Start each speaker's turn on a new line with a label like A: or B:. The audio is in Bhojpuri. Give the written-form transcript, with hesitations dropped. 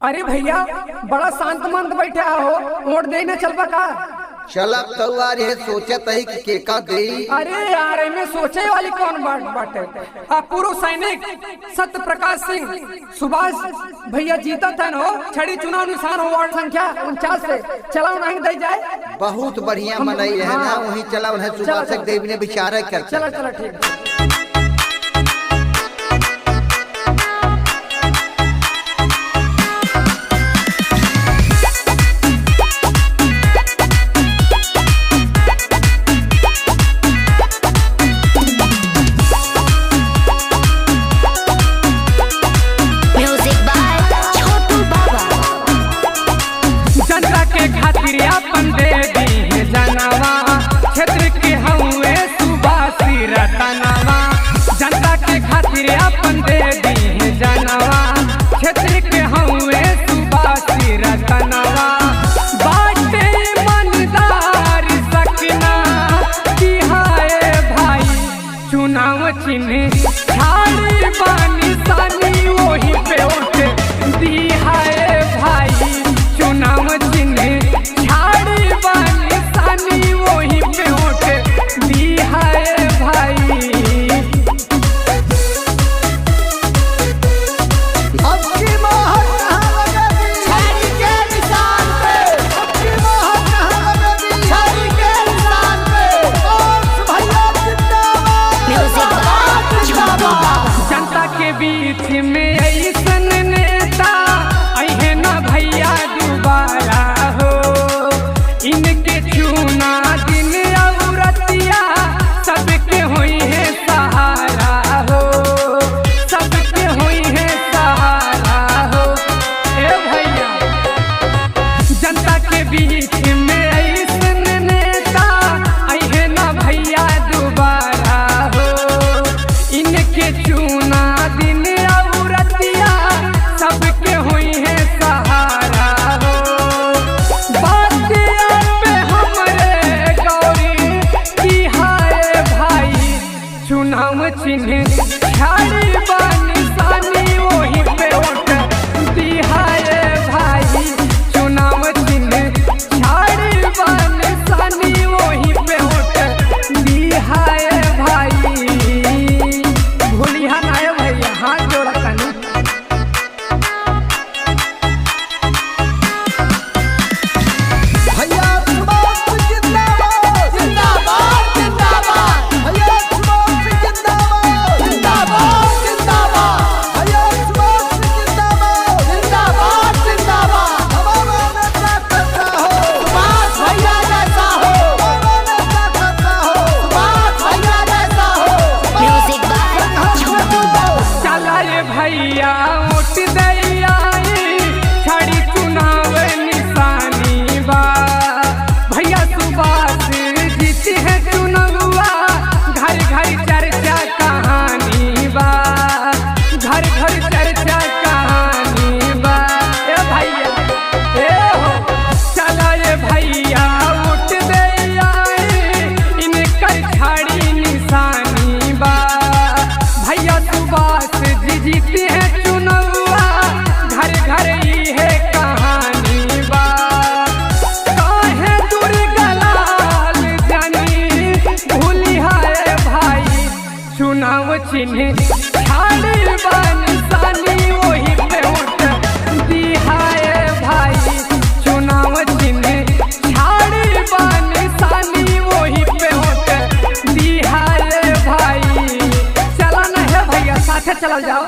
A: अरे भैया बड़ा शांत मंत बैठे हो, वोट दे न चलबा का?
B: चलब तौआर ये सोचत है कि केका देई।
A: अरे यार एमे सोचे वाली कौन बात बाटे। आ पूर्व सैनिक सत्य प्रकाश सिंह सुभाष भैया जीता था हो, छड़ी चुनाव निशान हो वार्ड संख्या 49 से चलाओ नहीं दे जाए।
B: बहुत बढ़िया मनई है ना, वही चला है सुभाष
A: चलो।
B: देवी ने विचार कर
A: चलो चलो ठीक।
C: म्यूजिक बाय छोटू बाबा।
A: जनता के खातिर अपन दे दी है जनवा, क्षेत्र के हउए सुभाषी रतनवा। जनता के खातिर अपन दे दी है जनवा, क्षेत्र के हउए सुभाषी रतनवा। बाटे ईमानदार सकना कि हाय भाई, चुनाव चिन्ह छाड़ी बानी सानी वही पे वोट दी हाय भाई। चुनाव चिन्ह छाड़ी बानी सानी वही पे वोट दी हाय भाई।
B: अब की मोहर कहाँ लगेगी?
D: छड़ी के निशान पे,
B: अब की मोहर कहाँ लगेगी?
D: छड़ी के निशान पे।
B: और भैया जिंदाबाद।
C: म्यूजिक बाय छोटू बाबा।
A: जनता के बीच में ऐसन नेता अहे ना भैया दोबारा हो, इनके चुना दिन औरतिया सबके हुई है सहारा हो, सबके हुई है सहारा हो। ए भैया जनता के बीच में ऐसन नेता अहे ना भैया दोबारा हो, इनके चुना दिन औरतिया सबके हुई है सहारा हो। बातिया पे हमरे गौरी की हाय भाई, चुनाव चिन्ह छाड़ी बानी सानी वही पे वोट दी हाय भाई। चुनाव चिन्ह छाड़ी बानी सानी वही पे वोट दी हाय भाई। भूलिहा ना भैया, हाथ जोड़ा तनी।
B: भैया सुभाष जिंदाबाद।
D: जिंदाबाद जिंदाबाद,
B: भैया सुभाष जिंदाबाद।
D: जिंदाबाद जिंदाबाद,
B: भैया सुभाष जिंदाबाद।
D: जिंदाबाद जिंदाबाद।
B: हमारा नेता कैसा हो?
D: सुभाष भैया जैसा हो,
B: हमारा नेता कैसा हो?
D: सुभाष भैया जैसा हो।
C: म्यूजिक बाय छोटू बाबा।
A: चला रे भैया उठ दैयाई, छड़ी चुनाव निशानी बा। भैया सुभाष जीती है चुनौआ, घर घर चर्चा कहानी बा, घर घर चर्चा कहानी बा। ए भैया ए हो, चला रे भैया उठ दैयाई, इनकर छड़ी निशानी बा। भैया सुभाष जी जीते हैं चुनौआ, घर घर ई है कहानी बा। काहे दुर्गलाल जानी भूली हाय भाई, चुनाव चिन्ह छाड़ी बानी सानी वही पे वोट दी हाय भाई। चुनाव चिन्ह छाड़ी बानी सानी वही पे वोट दी हाय भाई। चला ना है भैया, साथे चला जाओ।